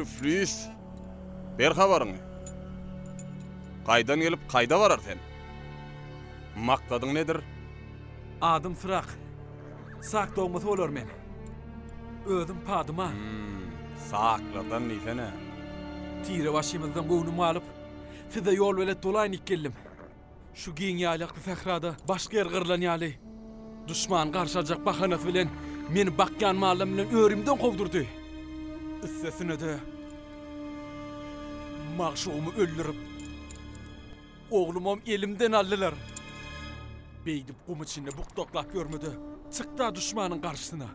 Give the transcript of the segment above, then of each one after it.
Müflis, ber habaryňy. Kaýdan gelip, kaýda barar sen? Maksadyň nedir? Adym Syrak. Sak dogmasy bolar men. Özüm Padyma. Hum, saklardan diýsene. Tire başymyzdan göwnüm galyp, size ýolbelet bolaýyn diýip geldim. Şu giň ýaýlakly sährada başga ýer gyrlan ýaly, duşman garşy aljak bahanasy bilen meni bakýan mallam bilen örümden kowdurdy. Üstesine-de, magşugymy öldürip, oglumam elimden aldylar. Beýdip gum içinde bukdaklap ýörme-de, çyk-da duşmanyň garşysyna.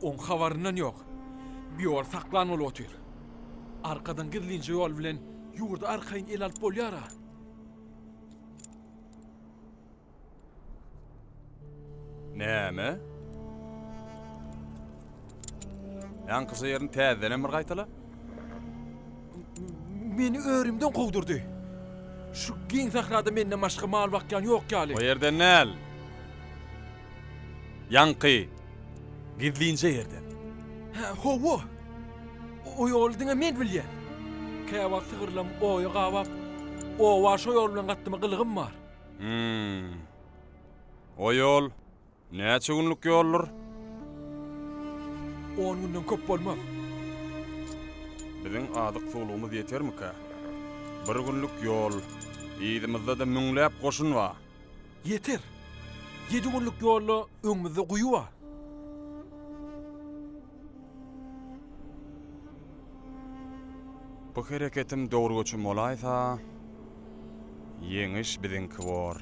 Oň habaryndan ýok. Biýol saklan bolup otyr. Arkadan gizlinje ýol bilen ýurdy arkaýyn ele alyp bolýar-a. Näme? Ýaňkyja ýerini täzedenem bir gaýtala. Meni örümden kowdurdy. Şu giň sährada menden başga mal bakýan ýok ýaly. O ýerden däl. Ýaňky gizlinje ýerden. Hä, hawa. O ýoly diňe men bilýän. Käwagt sygyrlam oýa gabap, oba şo ýol bilen gatnama gylygym bar. Hum. O ýol näçe günlük ýoldur? On günden köp bolmaz. Biziň azyk-suwlugymyz ýetermikä? Bir günlük ýol, yzymyzda-da müňläp goşun bar. Ýeter. Ýedi günlük ýolda öňümizde guýy bar. Bu hereketim dogry göçüm bolaýsa, ýeňiş biziňki bor.